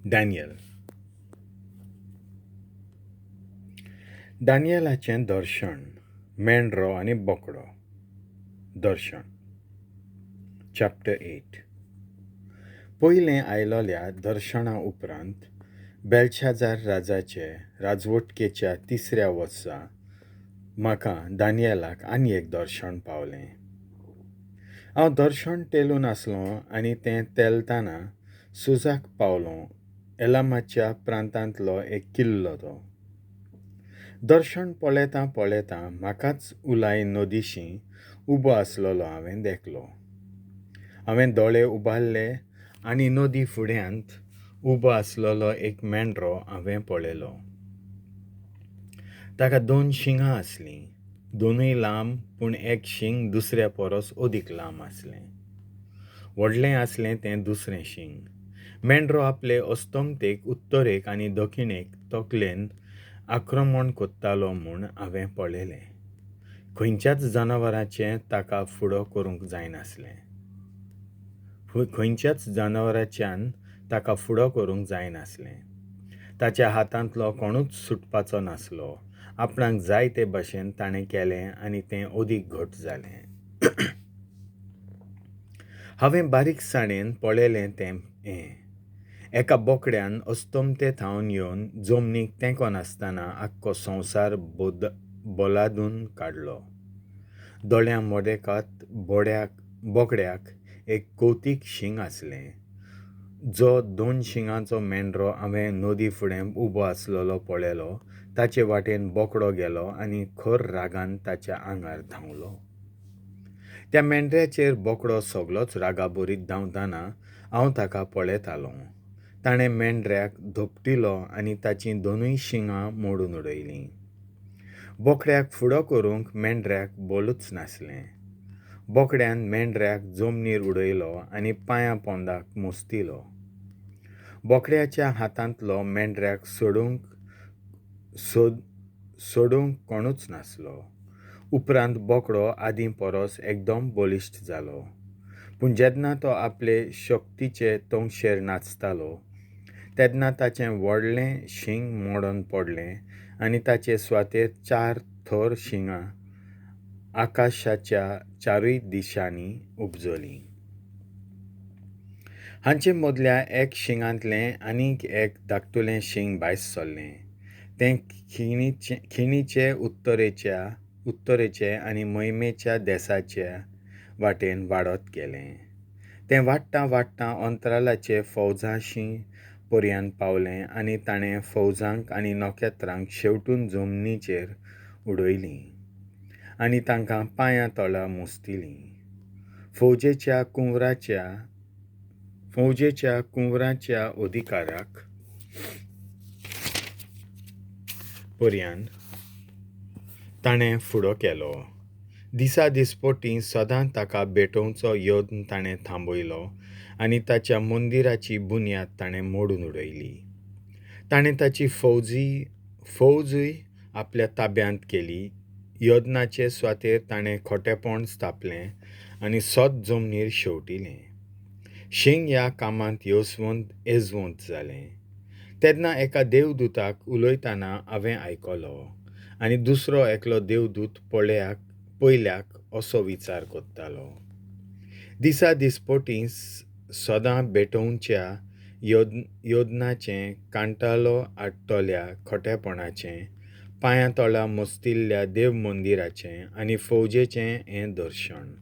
Daniel. दानियलाचें दर्शन, मेंढरो आनी बोकडो. दर्शन. चॅप्टर 8. पयलें आयलोल्या दर्शना उपरांत बेलशाजार राजाचे राजवटकेच्या तिसऱ्या वर्सा म्हाका दानियलाक आनी एक दर्शन पावलें. हांव दर्शन तेलून आसलों आनी तें तेलतना सुजाक पावलों. एलामाच्या प्रांतांतलो एक किल्लो तो. दर्शन पळयतां पळयतां म्हाकाच उलाय नदीशी उबो आसलेलो हांवें देखलो. हांवें दोळे उबारले आनी नदी फुड्यांत उबो आसलेलो एक मेंढरो हांवें पळयलो. ताका 2 शिंगां आसलीं, दोनूय लांब, पूण एक शींग दुसऱ्या परस अदीक लांब आसलें. व्हडलें आसलें तें दुसरें शींग. मेंढरो आपले अस्तमतेक, उत्तरेक आनी दक्षिणेक तकलेन आक्रमण करतालो म्हूण हांवें पळयलें. खंयच्याच जनावराचें ताका फुडो करूंक जायनासलें. खंयच्याच जनावराच्यान ताका फुडो करूंक जायनासलें. ताच्या हातांतलो कोणूच सुटपाचो नासलो. आपणाक जाय ते भशेन ताणें केलें आनी तें अदीक घट जालें. हांवें बारीकसाणेन पळयलें तें हें. एका बोकड्यान अस्तमते थावन येवन जमनीक तेंको नासतना आख्खो संवसार बोलादून काडलो. दोळ्यां मदेकात बोकड्याक एक कवतीक शींग आसलें. जो 2 शिंगांचो मेंढरो हांवें नदी फुडें उबो आसलेलो पळयलो, ताचे वाटेन बोकडो गेलो आनी खर रागान ताच्या आंगार धांवलो. त्या मेंढऱ्याचेर बोकडो सगलोच रागाभरीत धांवतना हांव ताका पळयतालों. ताणें मेंढऱ्याक धोपटिलो आनी ताचीं 2 शिंगां मोडून उडयलीं. बोकड्याक फुडो करूंक मेंढऱ्याक बोलूच नासलें. बोकड्यान मेंढऱ्याक जमनीर उडयलो आनी पांयां पोंदाक मुस्तिलो. बोकड्याच्या हातांतलो मेंढऱ्याक सोडूंक कोणूच नासलो. उपरांत बोकडो आदीं परस एकदम बलिश्ट जालो. पूण जेन्ना तो आपले शक्तीचे तोंगशेर नाचतालो तेन्ना ताचें व्हडलें शींग मोडून पडलें आनी ताचे सुवातेर 4 थर शिंगां आकाशाच्या 4 दिशांनी उपजलीं. हांचे मदल्या एक शिंगांतलें आनीक एक धाकटुलें शींग भायर सरलें. तें खिणीचे उत्तरेचे आनी मोहिमेच्या देसाच्या वाटेन वाडत गेलें. तें वाडटां वाडटां अंतराळाचे फौजाशी पर्यान पावलें आनी ताणें फौजांक आनी नखेत्रांक शेवटून जमनीचेर उडयलीं आनी तांकां पांयां तळा मुस्तिलीं. फौजेच्या कुंवराच्या अधिकाराक पर्यान ताणें फुडो केलो. दिसा दिसपटी सदां ताका भेटोवचो यत्न ताणें थांबयलो आनी ताच्या मंदिराची बुन्याद ताणें मोडून उडयली. ताणें ताची फौजूय आपल्या ताब्यांत केली. यत्नाचे सुवातेर ताणें खोटेपण स्थापलें आनी सत जमनीर शेवटिलें. शींग ह्या कामांत येजवंत जालें. तेन्ना एका देवदूताक उलयतना हांवें आयकलो आनी दुसरो एकलो देवदूत पयल्याक असो विचार करतालो. दिसा दिसपटी सदां भेटोवच्या योजनाचें, कांटालो हाडटल्या खोटेपणाचें, पांयां तळा मस्तिल्ल्या देव मंदिराचें आनी फौजेचें हें दर्शन.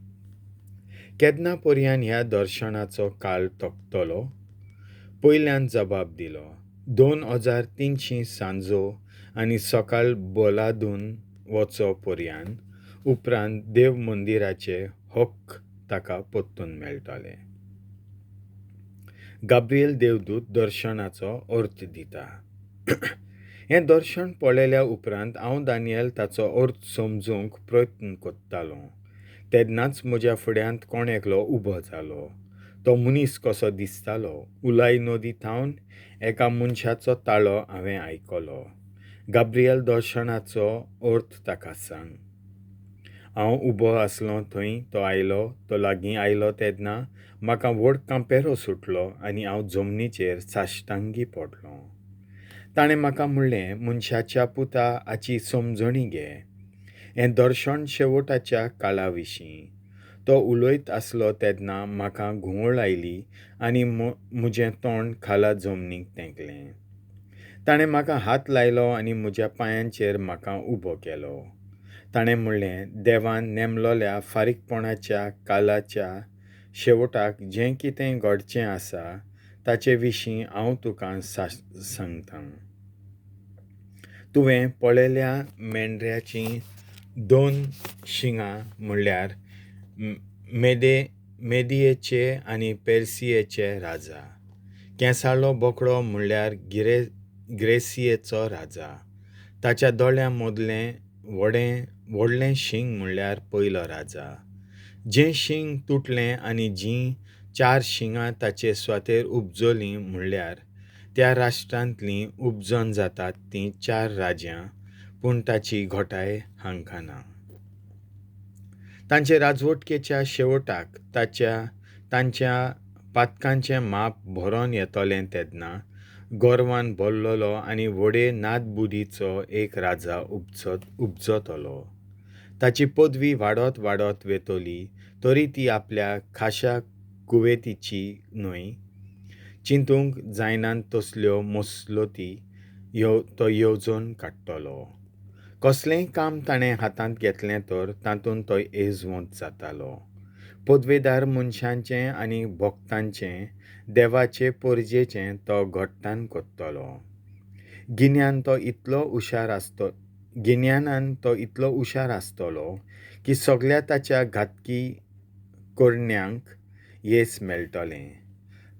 केन्ना पर्यान ह्या दर्शनाचो काळ तकतलो? पयल्यान जबाब दिलो, 2300 सांजो आनी सकाळ बोलादून वचो पर्यान. उपरांत देव मंदिराचे हक्क ताका परतून मेळटले. गाब्रिएल देवदूत दर्शनाचो अर्थ दिता. हें दर्शन पळयल्या उपरांत हांव दानियल ताचो अर्थ समजूंक प्रयत्न करतालों. तेन्नाच म्हज्या फुड्यांत कोण एकलो उबो जालो. तो मनीस कसो दिसतालो. उलाय नदी थावन एका मनशाचो ताळो हांवें आयकलो. गाब्रिएल दर्शनाचो अर्थ ताका सांग. हांव उबो आसलों थंय तो आयलो. तो लागीं आयलो तेन्ना म्हाका व्हड कांपेरो सुटलो आनी हांव जमनीचेर साश्टांगी पडलों. ताणें म्हाका म्हणलें, मनशाच्या पुता, हाची समजणी घे. हें दर्शन शेवटाच्या काळा विशीं. तो उलयत आसलो तेन्ना म्हाका घुंवळ आयली आनी म्हजें तोंड खाला जमनीक तेंकलें. ताणें म्हाका हात लायलो आनी म्हज्या पांयांचेर म्हाका उबो केलो. ताणें म्हणलें, देवान नेमलोल्या फारीकपणाच्या कालाच्या शेवटाक जें कितें घडचें आसा ताचे विशीं हांव तुका सांगतां. तुवें पळयल्या मेंढऱ्याचीं दोन शिंगां म्हणल्यार मेदियेचे आनी पेर्सियेचे राजा. केंसाळो बोकडो म्हणल्यार ग्रेसियेचो राजा. ताच्या दोळ्यां मदलें व्हडलें शींग म्हणल्यार पयलो राजा. जें शींग तुटलें आनी जीं चार शिंगां ताचे सुवातेर उपजलीं म्हणल्यार त्या राष्ट्रांतलीं उपजन जातात तीं चार राज्यां, पूण ताची घटाय हांकां ना. तांचे राजवटकेच्या शेवटाक तांच्या पातकांचें माप भरोन येतलें तेन्ना गर्वान भरलेलो आनी व्हडे नादबुदीचो एक राजा उपजतलो. ताची पदवी वाडत वाडत वेतली, तरी ती आपल्या खाशा कुवेतीची न्हय. चिंतूंक जायनात तसल्यो मसलती तो येवजण काडटलो. कसलेंय काम ताणें हातांत घेतलें तर तातूंत तो येजवंत जातालो. पदवेदार मनशांचें आनी भक्तांचें देवाचे परजेचें तो घट्टान करतलो. गिन्यानान तो इतलो हुशार आसतलो की सगल्या ताच्या घातकी करण्यांक येस मेळटलें.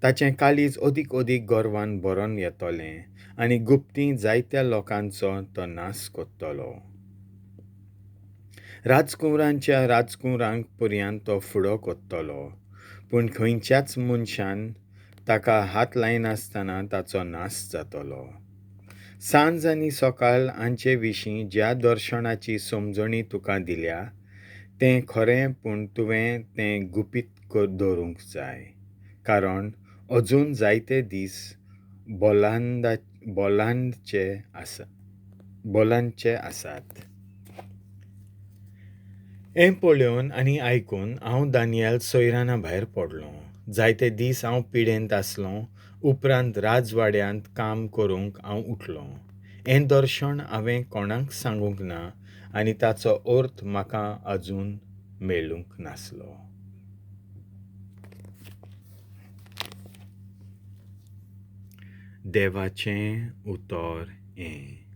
ताचें काळीज अदीक अदीक गर्वान भरून येतलें आनी गुप्ती जायत्या लोकांचो तो नाश करतलो. राजकुंवरांच्या राजकुंवरांक पर्यंत तो फुडो करतलो, पूण खंयच्याच मनशान ताका हात लायनासतना ताचो नाश जातलो. सांज आनी सकाळ हांचे विशीं ज्या दर्शनाची समजणी तुका दिल्या तें खरें, पूण तुवें तें गुपीत दवरूंक जाय, कारण अजून जायते दीस बोलांचे आसात. हें पळोवन आनी आयकून हांव दानियल सोयराना भायर पडलों. जायते दीस हांव पिडेंत आसलों. उपरांत राजवाड्यांत काम करूंक हांव उठलों. हें दर्शन हांवें कोणाक सांगूंक ना आनी ताचो अर्थ म्हाका अजून मेळूंक नासलो. देवाचें उतर हें.